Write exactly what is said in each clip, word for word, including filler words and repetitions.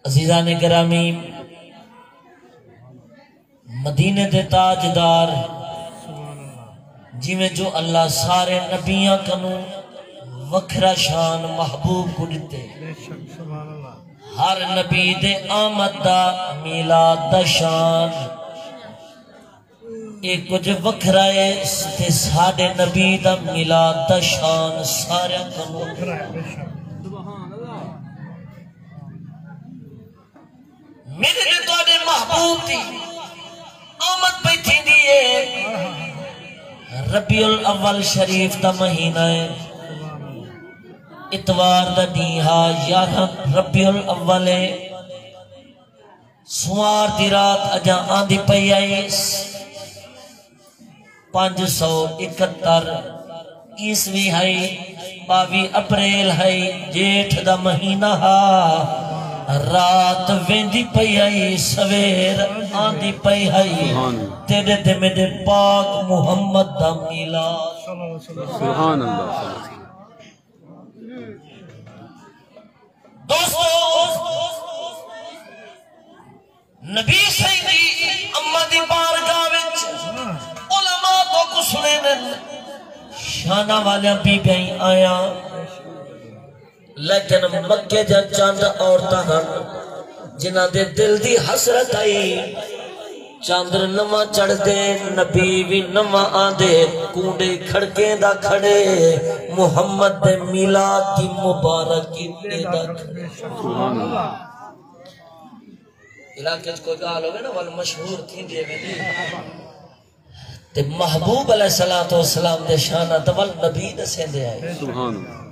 عزیزان گرامی، مدینے دے تاجدار، جیویں جو اللہ سارے نبیاں کنوں وکھرا شان محبوب کوں ݙتے، ہر نبی دے آمد دا میلاد دا شان اے کجھ وکھرا ہے، تے ساݙے نبی دا میلاد دا شان ساریاں کنوں وکھرا ہے۔ میݙے تے تہاݙے محبوب دی آمد پئی تھیندی ہے۔ ربیع الاول شریف دا مہینہ ہے، اتوار دا ݙینہہ ہا، یارہاں ربیع الاول ہے۔ سوار دی رات اڄاں آندی پئی آئی، پنج سو اکہتر عیسوی ہئی، ٻاویہہ اپریل ہئی، جیٹھ دا مہینہ ہا۔ رات ویندی پئی ہئی، سویر آندی پئی ہئی۔ سبحان اللہ۔ تیݙے تے میݙے پاک محمد دا میلاد۔ سبحان اللہ۔ دوستو، نبی سائیں دی اماں دی بارگاہ وچ علماء تہاکوں سݨیندن، شاناں والیاں بیبیاں آیاں، لیکن مکے دیاں چند عورتاں ہن جنہاں دے دل دی حسرت ہئی۔ چندر نواں چڑھدے، نبی وی نواں آندے، کونڈے کھڑکیندا کھڑے، محمد دے میلاد دی مبارکی ݙیندا کھڑے۔ سبحان اللہ۔ علاقے اچ کوئی ڳالھ ہووے نا، ول مشہور تھیندی ہے ویندی۔ تے محبوب علیہ الصلوۃ والسلام دے شاناں تے ول نبی ݙسیندے آئے۔ سبحان اللہ۔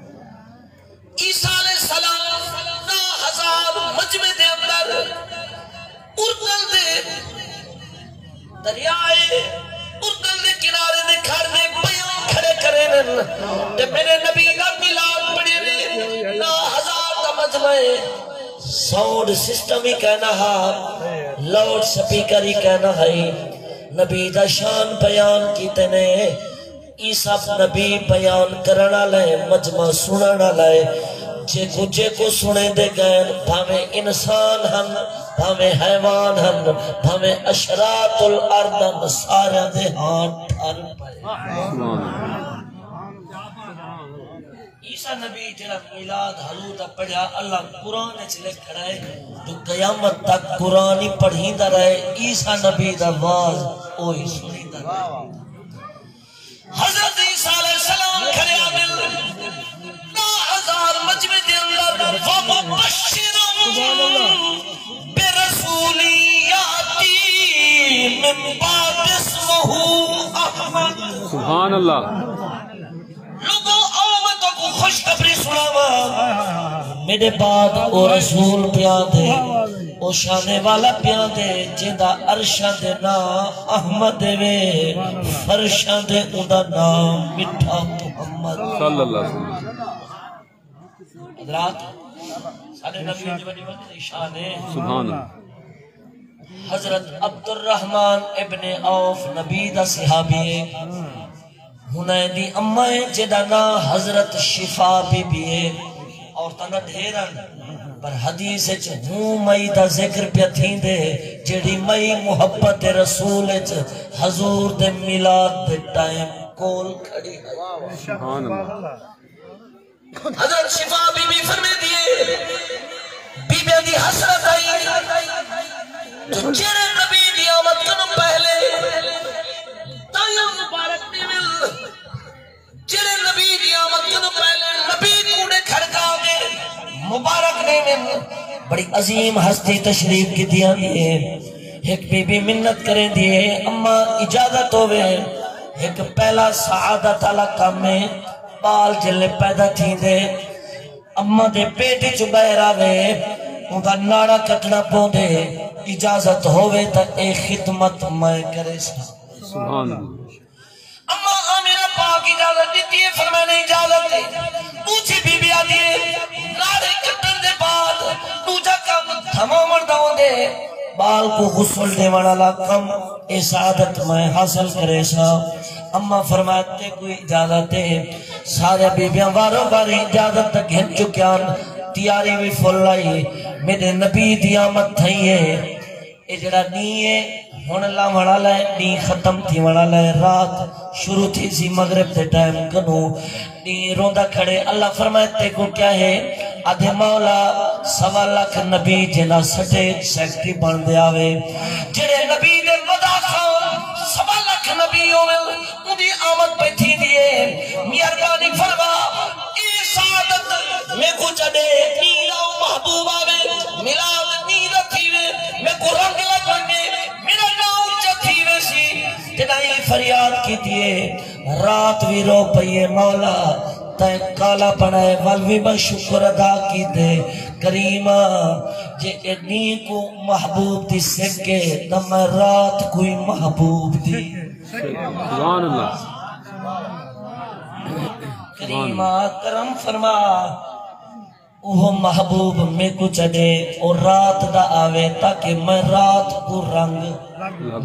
عیسیٰ علیہ السلام ݙاہ ہزار مجمع دے اندر اردن دے دریائے اردن دے کنارے دے گھر دے بیان کھڑے کریندن۔ تے میݙے نبی دا میلاد پڑھیندے، ݙاہ ہزار دا مجمع ہے۔ ساؤنڈ سسٹم ہی کائنا ہا، لاؤڈ سپیکر ہی کائنا ہئی۔ نبی دا شان بیان کیتے نے۔ عیسیٰ نبی بیان کرݨ آلا ہے، مجمع سݨݨ آلا ہے۔ جیکوں جیکوں سݨیندے ڳئن، بھانویں انسان ہن، بھانویں حیوان ہن، بھانویں اشراط الارض ہن، ساریاں دے ہاں ٹھر پئے۔ عیسیٰ نبی جیڑھا میلاد حضور دا پڑھیا، اللہ قرآن اچ لکھ کھڑا ہے جو قیامت تک قرآن ہی پڑھیندا رہے، عیسیٰ نبی دا وعظ اوہی سݨیندا رہے۔ حضرت عیسیٰ علیہ السلام کھڑے آندن، ݙاہ ہزار مجمع دے اندر، وَمُبَشِّرًا بِرَسُولٍ يَأْتِي مِن بَعْدِي اسْمُهُ أَحْمَدُ۔ سبحان اللہ۔ لوگو، آؤ میں تہاکوں خوشخبری سݨاواں۔ میݙے بعد او رسول پیا آندے، او شانے والا پیا آندے، جیندا عرشاں دے ناں احمد وے، فرشاں دے اوندا ناں مٹھا محمد۔ صلی اللہ علیہ وسلم۔ حضرات، ساݙے نبی دی وݙی وݙی شان ہے۔ سبحان اللہ۔ حضرت عبدالرحمن ابن عوف نبی دا صحابی ہے۔ ہنائیں دی اماں ہے جیڑھا ناں حضرت شفا بی بی ہے۔ عورتاں دا ڈھیر ہن، پر حدیث اچ ہوں مئی دا ذکر پیا تھیندے، جیڑھی مئی محبت رسول اچ حضور دے میلاد دے ٹائم کول کھڑی ہے۔ سبحان اللہ۔ حضرت شفا بی بی فرمیندی ہے، بیبیاں دی حسرت آئی جو جیڑھے نبی دی آمد کنوں پہلے تالیاں مبارک ݙیون، جیڑھے نبی دی آمد کنوں پہلے نبی کونڈے کھڑکا کے مبارک ݙیون۔ بڑی عظیم ہستی تشریف گھدی آندی ہے۔ ہک بی بی منت کریندی ہے، اماں اجازت ہووے، ہک پہلا سعادت والا کم ہے۔ ٻال جلے پیدا تھیندے، اماں دے پیٹ اچ ٻاہر آوے، اوندا ناڑا کٹݨا پوندے، اجازت ہووے تاں اے خدمت میں کریساں۔ سبحان اللہ۔ اماں آمنہ پاک اجازت ݙتی ہے، فرمائے نے اجازت ہے۔ ݙوجھی بی بی آہدی ہے، ناڑے کٹݨ دے بعد ݙوجھا کم دھماوݨ دا ہوندے، ٻال کوں غسل ݙیوݨ والا کم، اے سعادت میں حاصل کریساں۔ اماں فرمائے تیکوں اجازت ہے۔ ساریاں بیبیاں وارو واری اجازت تاں گھن چکیاں ہن، تیاری وی فل آئی۔ میݙے نبی دی آمد تھئی ہے۔ اے جیڑھا ݙینہہ ہے، ہݨ لہوݨ والا ہے، ݙینہہ ختم تھیوݨ والا ہے، رات شروع تھیسی مغرب دے ٹائم کنوں۔ ݙینہہ روندا کھڑے، اللہ فرمائے، تیکوں کیا ہے؟ آدھے، مولا، سوا لکھ نبی جنہاں سٹیج سیکرٹری بݨ تے آوے، جیڑھے نبی دے مداح خواں سوا لکھ نبی ہوون، اوندی آمد پئی تھیندی ہے۔ مہربانی فرما، اے سعادت میکوں چݙے، ݙینہہ دا او محبوب آوے، میلاد ݙینہہ دا تھیوے، میکوں رنگ لڳ ونڄے، میݙا ناں اچا تھی ویسی۔ جݙاں ایں فریاد کیتی ہے، رات وی رو پئی ہے، مولا، تیں کالا بݨائے، ول وی میں شکر ادا کیتے۔ کریما، جے اے ݙینہہ کوں محبوب دی سک ہے، تاں میں رات کوں ہی محبوب دی۔ سبحان اللہ۔ کریما، کرم فرما، اوہو محبوب میکوں چݙے، او رات دا آوے، تاکہ میں رات کوں رنگ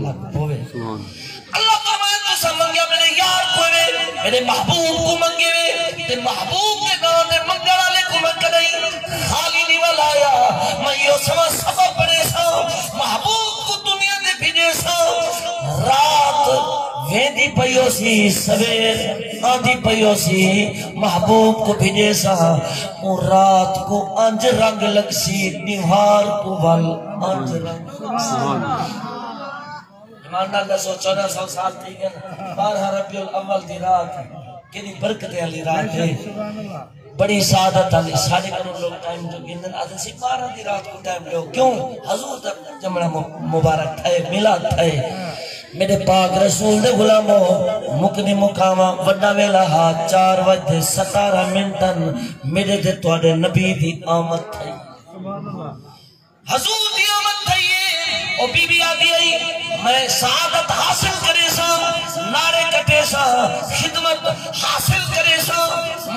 لڳ پوے۔ سبحان اللہ۔ اللہ فرمائے، تساں منگیا میݙے یار کوں وے، میݙے محبوب کوں منگے وے، تے محبوب دے ناں تے منگݨ والے کوں میں کݙاہیں خالی نہیں ول آیا۔ میں ایہو سوا سبب بݨیساں، محبوب کوں دنیا تے بھیڄیساں۔ رات ویندی پئی ہوسی، سویر آندی پئی ہوسی، محبوب کوں بھیڄیساں۔ اوں رات کوں انج رنگ لڳسی، ݙینہوار کوں ول انج رنگ۔ سبحان اللہ۔ ایمان نال ݙسو، چودہ سو سال تھی ڳئے، بارہ ربیع الاول دی رات، کیݙی برکتیں والی رات ہے، بڑی سعادت والی۔ ساݙے کولوں لوک ٹائم جو گھندن، آہدن سی، بارہ دی رات کوں ٹائم ݙیو، کیوں؟ حضور دا ڄمݨا م-، مبارک تھئے، میلاد تھئے۔ میݙے پاک رسول دے غلامو، مک نی مکاواں، وݙا ویلا ہا، چار وڄ تے ستارہ منٹ ہن، میݙے تے تہاݙے نبی دی آمد تھئی۔ حضور دی آمد تھئی ہے۔ او بی بی آہدی ہئی، میں سعادت حاصل کریساں، نعرے کٹیساں، خدمت حاصل کریساں،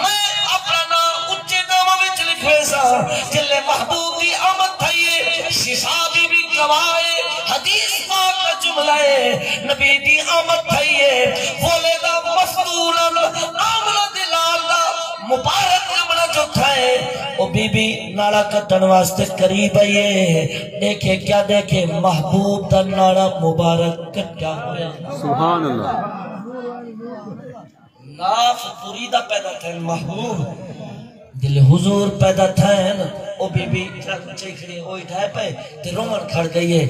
میں اپݨا ناں اچے ناماں وچ لکھویساں۔ جلے محبوب دی آمد تھئی ہے، شفا بی بی گواہ ہے، حدیث پاک دا جملہ ہے، نبی دی آمد تھئی ہے، ولیدہ مستورا، آمنہ دے لال دا مبارک ڄمݨا جو تھئے۔ او بی بی ناڑا کٹݨ واسطے قریب آئی ہے، ݙیکھے کیا ݙیکھے؟ محبوب دا ناڑا مبارک کٹیا ہویا۔ سبحان اللہ۔ ناف پوری دا پیدا تھئن محبوب، جلے حضور پیدا تھئن، او بی بی چل چئی کھڑی، اوہی ڈھائے پئے تے رووݨ کھڑ ڳئی ہے۔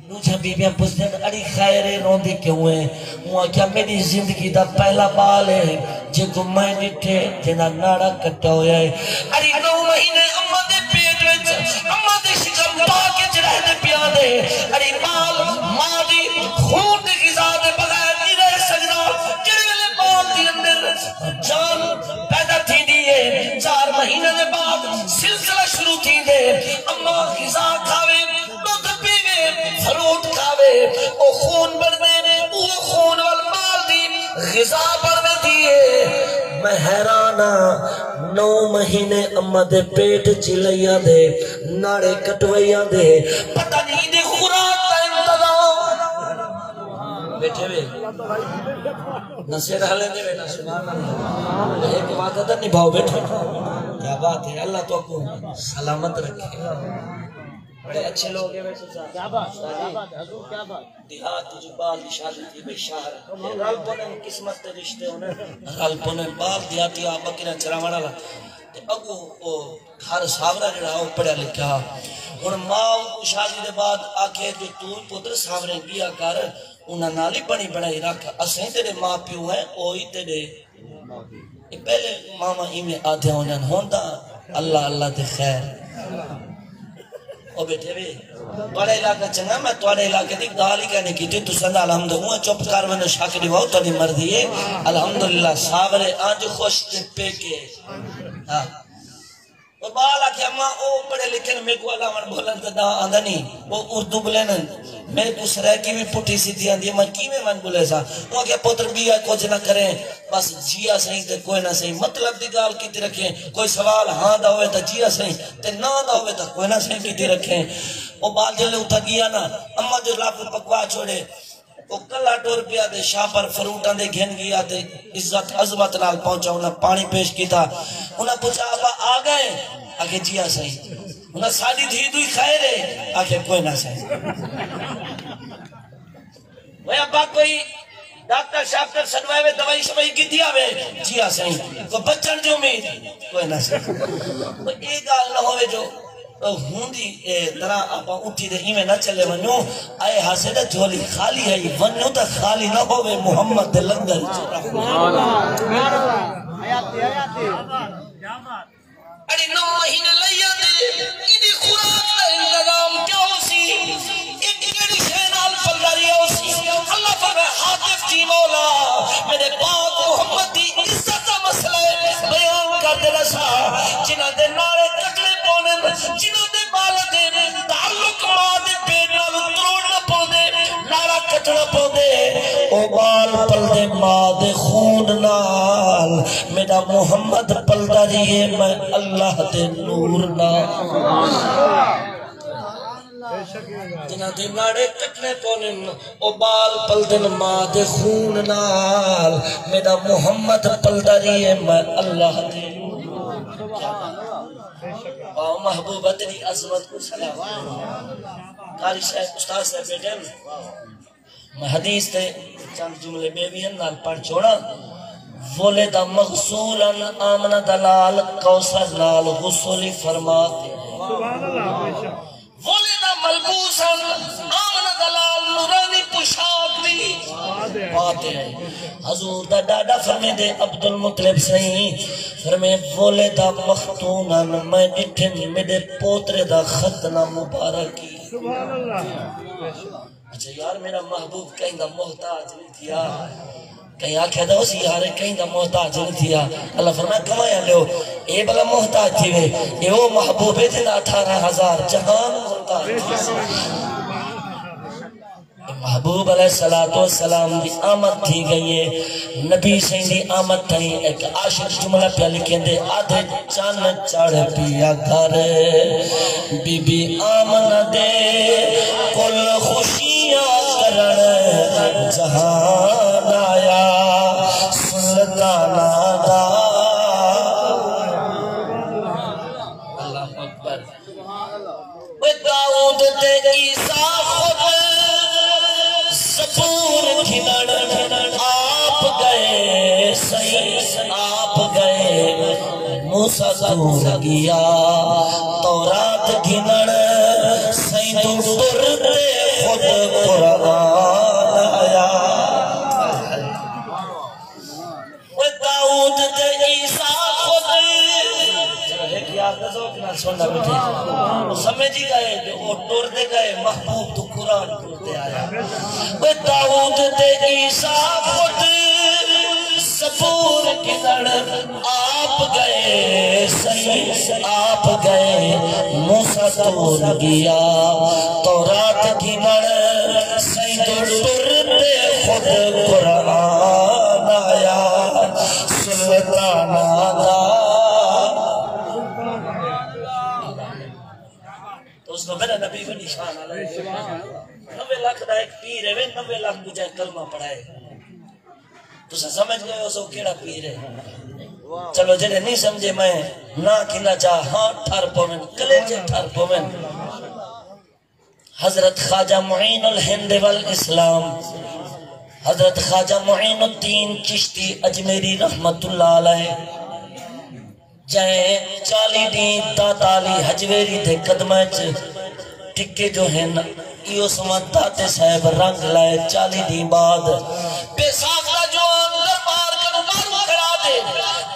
ݙوجھیاں بی بیاں پچھدن، اڑی خیر ہے، روندی کیوں ہے؟ اوں آکھیا، میݙی زندگی دا پہلا ٻال ہے جیکوں میں ݙٹھے، جیندا ناڑا کٹا ہویا ہے۔ اڑی نو مہینے اماں دے پیٹ وچ، اماں دے شکم پاک وچ رہندے پیاں دے، اڑی ٻال ماں دی خون دی غذا دے بغیر نہیں رہ سڳدا۔ جیڑھے ویلے ٻال دے اندر جان پیدا تھیندی ہے، چار مہینے دے بعد سلسلہ شروع تھیندے۔ اماں غذا کھاوے، ݙدھ پیوے، فروٹ کھاوے، او خون بݨدے، او خون ول ٻال دی غذا بݨ ویندی ہے۔ میں حیران ہاں، نو مہینے اماں دے پیٹ چ لئی آندے، ناڑے کٹوائی آندے، پتہ نہیں ایندے خوراک دا انتظام۔ بیٹھے وے، نہ سر ہلے دے وے، نہ سبحان اللہ۔ ایک وعدہ دا نبھاؤ بیٹھے۔ کیا بات ہے، اللہ تو کو سلامت رکھے۔ بڑے اچھے لوگ ہیں ویسے صاحب۔ کیا بات، کیا بات، حضور، کیا بات۔ دیہات جو بال دی شادی تھی بھئی شہر۔ رل پونے قسمت دے رشتے ہونے۔ رل پونے بال دیہاتی آ بکریاں چراوݨ والا۔ تے اڳوں او گھر ساورا جیڑھا او پڑھیا لکھیا۔ ہݨ ماء اوں شادی دے بعد آکھے جو توں پتر ساورے ڳیا کر، انہاں نال ہی بݨی بݨائی رکھ، اسیں تیݙے ماء پیو ہیں، او ہی تیݙے۔ اے پہلے ماواں ایویں آدھیاں ہوندن، ہݨ تاں اللہ اللہ تے خیر۔ او بیٹھے وے، تہاݙا علاقہ چنڳا، میں تہاݙے علاقے دی ڳالھ ہی کائنی کیتی، تساں دا الحمد، اوں چپ کر، مینوں شک ݙیواؤ، تہاݙی مرضی ہے۔ الحمدللہ، ساورے انج خوش تے پیکے۔ ہاں۔ او ٻال آکھے، اماں، او پڑھے لکھے نے، میکوں الاوݨ ٻولݨ تے نہ آندا نی، او اردو ٻولے نے، میکوں سرائیکی وی پٹھی سدھی آندی ہے، میں کیویں ونڄ ٻولیساں؟ او آکھے، پتر، ٻیا کجھ نہ کریں، بس جیا سئیں تے کوئے نہ سئیں، مطلب دی ڳالھ کیتی رکھیں، کوئی سوال ہاں دا ہووے تاں جیا سئیں، تے نہ دا ہووے تاں کوئے نہ سئیں کیتی رکھیں۔ او ٻال جلے اتھاں ڳیا نا، اماں جو لفظ پکوا چھوڑے، او کلھا ٹر پیا تے شاہ پر فروٹاں دے گھن ڳیا تے عزت عظمت نال پہنچا، انہاں پاݨی پیش کیتا۔ انہاں پچھا، ابا آ ڳئے؟ آکھے، جی ہاں سئیں۔ انہاں ساݙی دھی دوئی خیر ہے؟ آکھے کوئی نہ سائیں۔ وے ابا کوئی ڈاکٹر شاکٹر سݙوائے وے، دوائی شوائی گھدی آوے؟ جی ہا سائیں۔ کوئی بچݨ دی امید؟ کوئی نہ سائیں۔ کوئی اے ڳالھ نہ ہووے جو ہوندی اے طرح آپاں اٹھی تے ایویں نہ چلے ونڄوں، آئے ہاسے تاں جھولی خالی ہئی، ونڄوں تاں خالی نہ ہووے محمد دے لنگر اچ۔ اڑے نو مہینے لئی آندے، ایندی خوراک دا انتظام کیا ہوسی؟ اے کیڑھی شے نال پلدا رہیا ہوسی؟ اللہ فرمائے، ہاتف جی مولا، میرے پاک محمد دی عزت دا مسئلہ ہے، بیان کر تے ݙسا۔ جنہاں دے ناڑے کٹݨے پوندن، جنہاں دے والدین تعلق ماں دے پیٹ نال تروڑنا پوندے، ناڑا کٹنا پوندے، او ٻال پلدے ماں دے خون نال۔ میݙا محمد پلدا رہیے، میں اللہ دے نور نال۔ جنہاں دے ناڑے کٹݨے پوندن، او ٻال پلدن ماں دے خون نال۔ میݙا محمد پلدا رہیے، میں اللہ دے نور نال۔ واہ محبوب، تیݙی عظمت کوں سلام۔ قاری صاحب، استاد صاحب ٻیٹھن۔ میں حدیث دے چند جملے ٻئے وی ہن نال پڑھ چھوڑاں۔ ولد مغسولا، آمنہ دا لال کوثر نال غسل ہی فرما تے۔ ولد ملبوسا، آمنہ دا لال نورانی پوشاک وی پا تے۔ حضور دا ݙاݙا فرمیندے، عبدالمطلب سئیں فرمے، ولد مختونا، میں ݙٹھن میݙے پوترے دا ختنہ مبارک ہی۔ اچھا یار، میرا محبوب کہیں دا محتاج نہیں تھیا۔ کہیں آکھیا تاں ہوسی یار، کہیں دا محتاج نہیں تھیا۔ اللہ فرمایا، کمایا لیو، اے بلا محتاج تھی وے، اے او محبوب ہے جنہاں اٹھارہ ہزار جہان محتاج تھی۔ محبوب علیہ الصلوۃ والسلام دی آمد تھی ڳئی ہے۔ نبی سئیں دی آمد تھئی، ایک عاشق جملہ پیا لکھیندے، ادھ چن چڑھ پیا گھر، بی بی آمنہ دے کل خوشیاں کرݨ جہان آیا سلطاناں دا۔ اللہ اکبر۔ اوئے داؤد تے عیسیٰ خود زبور گھنݨ آپ ڳئے سئیں، آپ ڳئے۔ موسیٰ طور ڳیا تورات گھنݨ، سئیں توں ٹر تے خود قرآن آیا۔ اوئے داؤد تے عیسیٰ خود۔ ذرا ہک یار دا ذوق نال سݨدا ٻیٹھے۔ او سمجھ ہی ڳئے جو او ٹردے ڳئے، محبوب توں قرآن ٹردے آیا۔ اوئے داؤد تے عیسیٰ خود زبور گھنݨ آپ ڳئے سئیں، آپ ڳئے۔ موسیٰ طور ڳیا تورات گھنݨ، سئیں توں ٹر تے خود قرآن آیا سلطاناں دا۔ تو اس کو میرا نبی بڑی شان والا ہے۔ نوے لکھ دا ایک پیر ہے، نوے لکھ کوں جائے کلمہ پڑھائے۔ تساں سمجھ ڳئے ہو سو کیڑا پیر ہے۔ چلو جڑے نہیں سمجھے میں نہ کھلا چاہ، ہاں ٹھر پوون، کلیجے ٹھر پوون۔ حضرت خواجہ معین الہند والاسلام، حضرت خواجہ معین الدین چشتی اجمیری رحمت اللہ علیہ، جئیں چالیہہ ݙینہہ داتا علی ہجویری دے قدماں اچ ٹکے جو ہن، ایہو سمجھ داتے صاحب رنگ لائے۔ چالیہہ ݙینہہ بعد بیساکھ دا جوان دربار کنوں ٻاہروں کھڑا ݙے،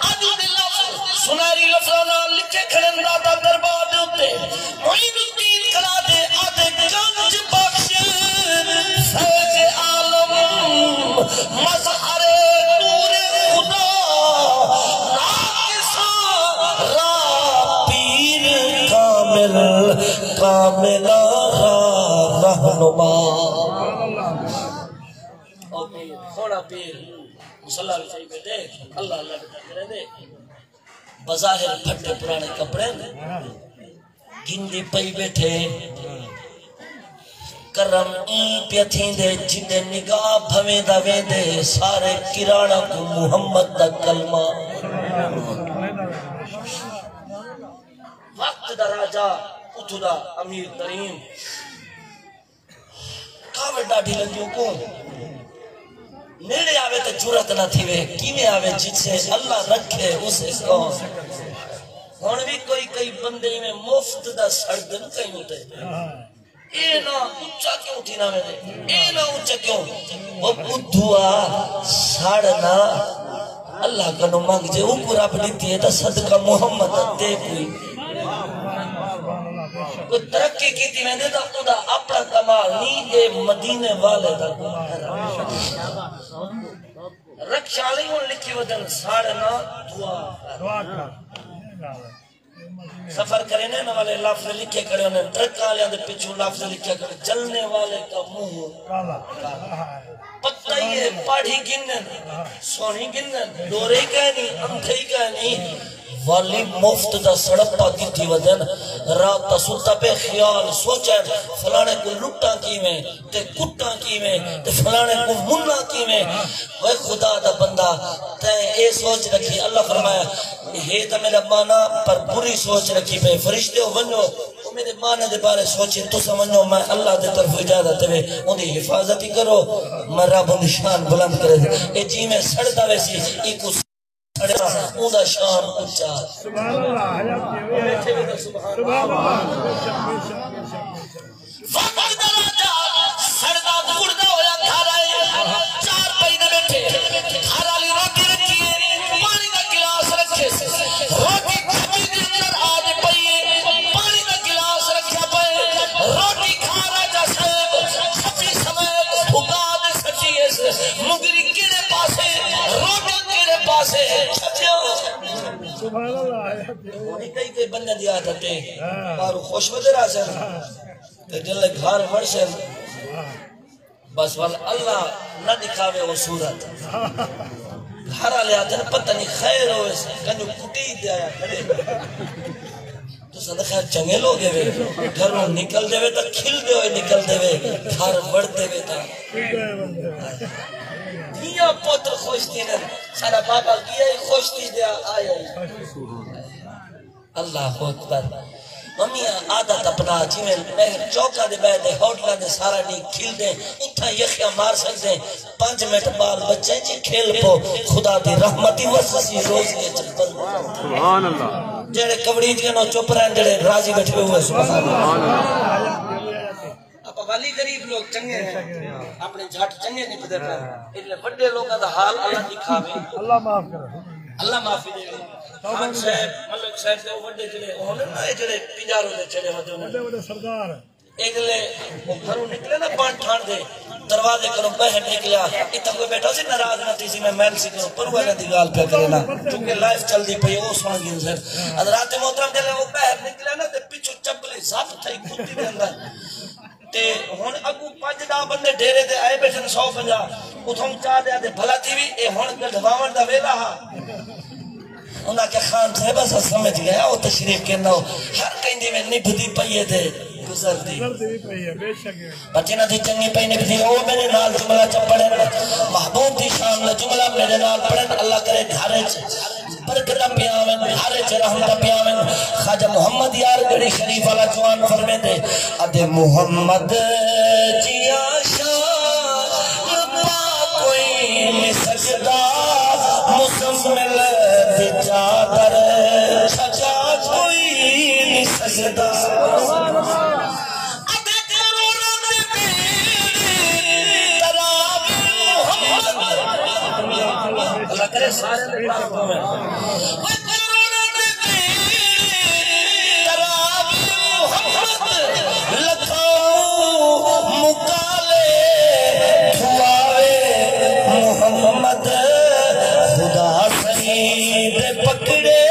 اڄ دے لفظ سنہری لفظاں نال لکھے کھڑن داتا دربار دے اتے۔ معین الدین کھڑا ݙے آہدے، گنج بخش فیض عالم، مظہر نور خدا، ناقصاں را پیر کامل، کاملاں را رہنما۔ او پیر، سوہݨا پیر، مصلی وچ آئی ٻیٹھے، اللہ اللہ ٻیٹھا کریندے۔ بظاہر پھٹے پراݨے کپڑے گھندی پئی ٻیٹھے۔ کرم ایں پیا تھیندے، جݙے نگاہ بھویندا ویندے، سارے کراڑاں کوں محمد دا کلمہ۔ وقت دا راجہ دا امیر ترین۔ کاوڑ ݙاڈھی لڳیوں کوں۔ نیڑے آوے تے جرات نہ تھیوے، کیویں آوے جتھے اللہ رکھے اسے کون۔ ہݨ وی کوئی کئی بندے ایویں مفت دا سڑدن کہیں اتے۔ اے نہ اچا کیوں تھی نہ ویندے؟ اے نہ اچا کیوں؟ او ٻدھو آ، سڑ نہ۔ اللہ کنوں منگ، جے اوکوں رب ݙتی ہے تاں صدقہ محمد تے کوئی۔ کوئی ترقی کیتی ویندے تاں اوندا اپݨا کمال نی، اے مدینے والے دا کمال ہے۔ رکشہ آلے ہݨ لکھی ودن، ساڑے نہ دعا کر۔ سفر کرے نے، انہاں والے لفظ لکھے کھڑے ہوندن، ٹرک آلیاں دے پچھوں لفظ لکھے کھڑے، جلنے والے کا منہ۔ پتہ ہی ہے، پاڑھی گھنن، سوہݨی گھنن، ݙورے ہی کائنی، اندھے ہی کائنی۔ والی مفت دا سڑپا کیتی ودن، رات دا ستا پئے خیال سوچن، فلانے کوں لٹاں کیویں، تے کٹاں کیویں، تے فلانے کوں مناں کیویں۔ اوئے خدا دا بندہ، تیں اے سوچ رکھی، اللہ فرمایا، ہے تاں میݙا مانا، پر بری سوچ رکھی پئے۔ فرشتیو ونڄو، او میݙے مانا دے بارے سوچے، تساں ونڄو، میں اللہ دے طرفوں اجازت ہے، اوندی حفاظت ہی کرو، میں رب اوندی شان بلند کرے۔ اے جیویں سڑدا ویسی، ایکوں سڑیا، اوندا شان اچا۔ سبحان اللہ، حیاتی ہو۔ سبحان اللہ۔ بے شک، بے شک، بے شک، بے شک۔ وقت دا راجا سڑدا گڑدا ہویا گھر آئے، چار پئی دے ٻیٹھے، گھر آلی روٹی رکھی ہے، پاݨی دا گلاس رکھے، روٹی کھپی دے اندر آ تے پئی ہے، پاݨی دا گلاس رکھیا پئے، روٹی کھا راجا صاحب، کھپی سمیت بھگا تے سٹی ہے، مگری کیڑے پاسے، روٹی کیڑے پاسے، چھپیا۔ سبحان اللہ۔ ہݨ کئی کئی بندے دی عادت ہے، ہاں۔ ٻاہروں خوش ودے رہسن، تے جلے گھر وڑسن، بس ول اللہ نہ ݙکھاوے او صورت۔ گھر آلے آہدن، پتہ نہیں خیر ہووے، کنوں کٹی تے آیا کھڑے۔ تساں تاں خیر چنڳے لوگ ہیوے، گھروں نکلدے وے تاں کھلدے ہوئے نکلدے وے، گھر وڑدے وے تاں۔ دھیاں پتر خوش تھیندن، ساݙا بابا ڳیا ہی خوش تھی تے آیا ہی۔ اللہ اکبر۔ ممیاں عادت اپنا، جیویں ٻاہر چوکاں دے ٻہہ تے ہوٹلاں دے سارا ݙینہہ کھلدیں، اتھاں یخیاں مار سڳدیں، پنج منٹ ٻال بچے جی کھل پو، خدا دی رحمت ہی وسسی، روزی اچ برکت۔ سبحان اللہ۔ جیڑھے کوڑیج ڳن او چپ رہن، جیڑھے راضی ٻیٹھے ہوئے، سبحان اللہ۔ سبحان اللہ۔ آپاں والی غریب لوگ چنڳے ہیں، اپݨے جھٹ چنڳے نپدے پئے۔ اڄلے وݙے لوکاں دا حال اللہ ݙکھاوے۔ اللہ معاف کرے۔ اللہ معافی ݙے۔ خان صاحب، ملک صاحب دے او وݙے جیڑھے، او ہوندے نا، اے جیڑھے پنجاروں دے چڑھے ہوندے انہاں۔ وݙے وݙے سردار۔ اڄلے او گھروں نکلے نا، بݨ ٹھݨ دے دروازے کنوں ٻاہر نکلیا، اتھاں کوئی ٻیٹھا ہوسی، ناراض نہ تھیسی، میں مائل سی کروں، پروے نہ دی ڳالھ پیا کرے نا، کیونکہ لائیو چلدی پئی، او سݨ گھنسن۔ حضرات محترم، جیڑھے او ٻاہر نکلے نا، تے پچھوں چپلی زپ تھئی کتی دے اندر۔ تے ہݨ اڳوں پنج ݙاہ بندے ڈیرے تے آئے ٻیٹھن، سو پنجاہ، اتھوں چا ݙے آہدے بھلا تھیوی، اے ہݨ ڳڈھواوݨ دا ویلا ہا۔ انہاں آکھیا، خان صاحب، اساں سمجھ ڳئے، او تشریف گھن آؤ، ہر کہیں دی میں نبھدی پئی ہے تے گزردی۔ گزردی بھی پئی ہے، بے شک ہے۔ پر جنہاں دی چنڳی پئی نبھدی، او میݙے نال جملہ چا پڑھن، محبوب دی شان دا جملہ میݙے نال پڑھن، اللہ کرے گھر اچ برکتاں پیاون، گھر اچ رحمتاں پیاون۔ خواجہ محمد یار گڑھی شریف والا جوان فرمیندے، آہدے محمد جیہاں شان پا کوئی نی سڳدا، مزمل دی چادر چھکا کوئی نی سڳدا۔ ادھے کروڑاں دے بھیڑ ترا وی محمد۔ اللہ کرے سارے دے پاک ہوون۔ اوئے کروڑاں دے بھیڑ ترا وی محمد۔ لکھاؤں مکالے دھواوے محمد۔ خدا سئیں دے پکڑے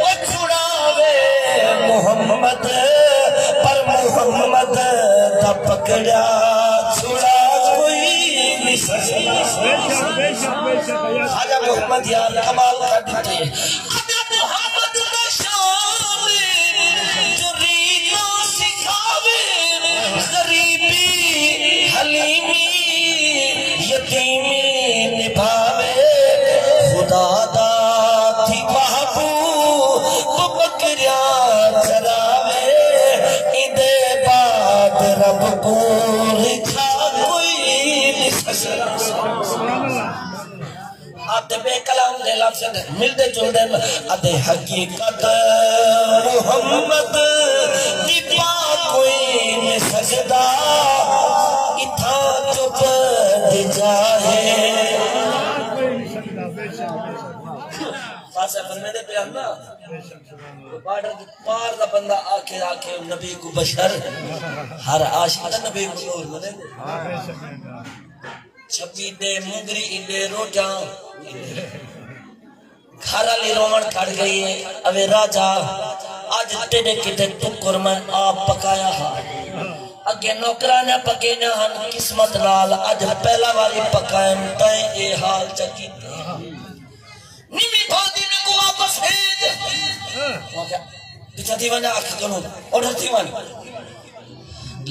او چھڑاوے محمد، پر محمد دا پکڑا چھڑا کوئی نی سڳدا۔ بے شک، بے شک، بے شک۔ خواجہ محمد یار کمال کر ݙتے۔ ادب محمد دا شان جو ریتاں سکھاوے، غریبی حلیمی یتیمی نبھاوے، خدا دا تھی محبوب ٻکریاں چراوے، دے لفظ ملدے جلدے ہن۔ ادے حقیقت محمد دی پا کوئی نہیں سکدا، اتھاں چپ دی جا ہے۔ خاصا فرمیندے پئے ہن نا، بارڈر دے پار دا بندہ آکھے، آکھے نبی کوں بشر، ہر عاشق دا نبی کوں نور ملیندے۔ چھپی ݙے مونگری ایݙے روٹاں، گھر آلی رووݨ کھڑ ڳئی ہے، اوے راجا، اڄ تیݙے کیتے ٹکر میں آپ پکایا ہا۔ اڳے نوکراں نے پکیندیاں ہن، قسمت نال اڄ پہلا واری پکائن، تیں اے حال چا کیتے۔ نمی پھاندی میکوں واپس بھیج۔ میں آکھیا، پچھاں تھی ونڄاں، اکھ کنوں، اوڈھر تھی ونڄ۔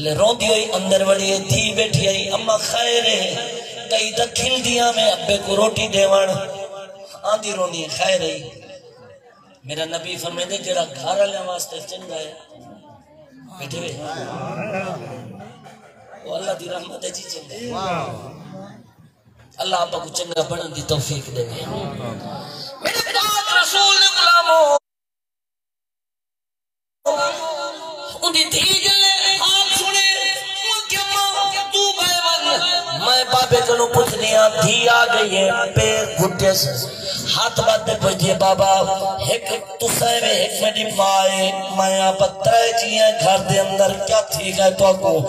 لے روندی ہوئی اندر وڑی ہے، دھی ٻیٹھی آئی، اماں خیر ہے؟ کئی تاں کھلدی آویں ابے کوں روٹی ݙیوݨ، آندی روندی ہے، خیر ہے؟ میرا نبی فرمیندے، جیڑھا گھر آلیاں واسطے چنڳا ہے، ٻیٹھے وے، او اللہ دی رحمت ہے جی، چنڳا ہے۔ اللہ آپاں کوں چنڳا بݨݨ دی توفیق ݙیوے۔ میرے پاک رسول دے غلامو، اوندی دھی جلے حال سݨے، او آکھیا، ماں، توں ٻہہ ونڄ، میں بابے کنوں پچھدی ہاں، دھی آ ڳئی ہے، پیر گھٹیس، ہتھ ٻدھ تے پچھدی ہے، بابا، ہک تساں وے، ہک میݙی ماں ہے، میں آپاں ترے جی ہیں گھر دے اندر، کیا تھی ڳئے تہاکوں؟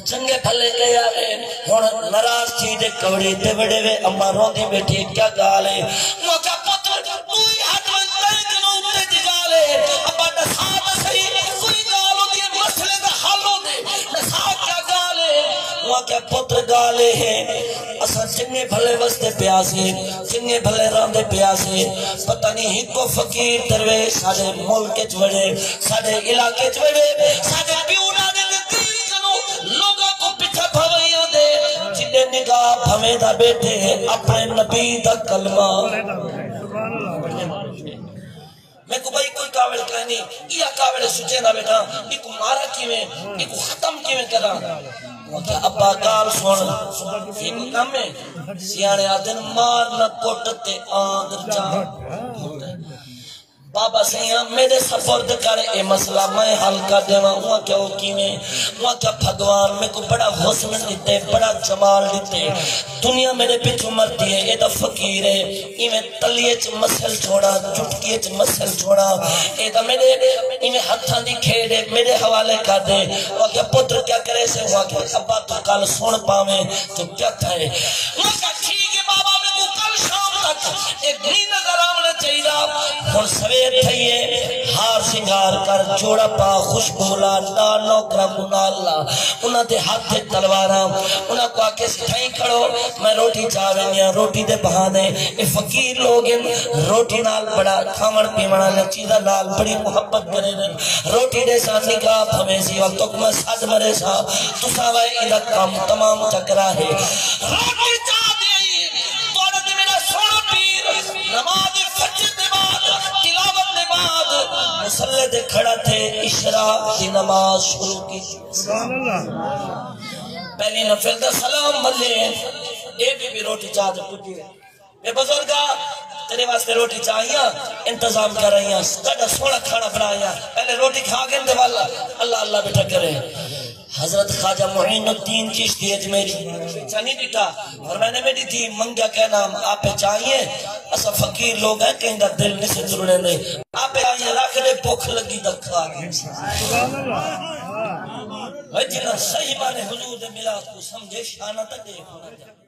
چنڳے بھلے ڳئے آوے، ہݨ ناراض تھی تے کمرے تے وڑے وے، اماں روندی ٻیٹھی، کیا ڳالھ ہے؟ میں آکھیا، پتر، توں ہی ہٹ ونڄ، تیں کنوں اتے دی ڳالھ ہے، ابا ݙسا تاں سہی، کوئی ڳالھ ہوندی ہے، مسئلے دا حل ہوندے، ݙسا کیا ڳالھ ہے؟ میں آکھیا، پتر، ڳالھ اے ہے، اساں چنڳے بھلے وسدے پئے ہاسے، چنڳے بھلے رہندے پئے ہاسے، پتہ نہیں ہکو فقیر درویش ساݙے ملک اچ وڑے، ساݙے علاقے اچ وڑے، ساݙے پیو ݙاݙے دے دین کنوں لوکاں کوں پچھا بھوائیاں دے، جݙے نگاہ بھویندا ٻیٹھے اپݨے نبی دا کلمہ۔ میکوں ٻئی کوئی کاوڑ کائنی، ایہا کاوڑ سچیندا ٻیٹھاں، ایکوں ماراں کیویں، ایکوں ختم کیویں کراں؟ میں آکھیا، ابا ڳالھ سݨ، ہک کم ہے، سیاݨے آہدن، مار نہ کٹ تے آندر جا۔ بابا سئیاں، میݙے سپرد کر اے مسئلہ، میں حل کر ݙیواں۔ اوں آکھیا، او کیویں؟ اوں آکھیا، بھڳوان میکوں بڑا حسن ݙتے، بڑا جمال ݙتے، دنیا میݙے پچھوں مردی ہے، اے تاں فقیر ہے، ایویں تلی اچ مسل چھوڑاں، چٹکی اچ مسل چھوڑاں، اے تاں میݙے ایویں ہتھاں دی کھیݙ ہے، میݙے حوالے کر ݙے۔ او آکھیا، پتر کیا کریسیں؟ او آکھیا، ابا توں کل سݨ پاویں جو کیا تھئے۔ میں آکھیا، ٹھیک ہے بابا، میکوں کل شام تک اے نی نظر آوݨا چاہیدا۔ ہݨ سویر تھئی ہے، ہار سنگار کر، جوڑا پا، خوشبو لا، ݙاہ نوکراں کوں نال لا، انہاں دے ہتھ اچ تلواراں، انہاں کوں آکھیس، اتھائیں کھڑو، میں روٹی چا ویندیاں۔ روٹی دے بہانے، اے فقیر لوگ ہن، روٹی نال بڑا، کھاوݨ پیوݨ آلیاں چیزاں نال بڑی محبت کریندن۔ روٹی ݙیساں، نگاہ بھویسی، وقت تک میں سݙ مریساں، تساں وے ایندا کم تمام چا کرا ہے۔ روٹی چا ݙیئی، تہاݙا تے میݙا سوہݨا پیر نماز فجر دے بعد، تلاوت دے بعد، مصلی تے کھڑا تھئے، عشاء دی نماز شروع کیتی۔ سبحان اللہ۔ پہلی نفل دا سلام ملے، اے بی بی روٹی چا تے پڄی۔ اے بزرگا، تیݙے واسطے روٹی چا آئیاں، انتظام کر آئیاں، تہاݙا سوہݨا کھاݨا بݨا آئیاں، پہلے روٹی کھا ڳن تے ول اللہ اللہ ٻیٹھا کریں۔ حضرت خواجہ معین الدین چشتی اجمیری چا نہیں ݙٹھا، فرمائیندے، میݙی دھی منگیا کائنی، آپے چا آئیے، اساں فقیر لوگ ہیں، کہیں دا دل نسے ترڑیندے، آپے آئیے، رکھ ݙے، بکھ لڳی تاں کھا ڳن۔ بھئی جنہاں صحیح معنی حضور دے میلاد کوں سمجھے، شانہ تاں ݙیکھ۔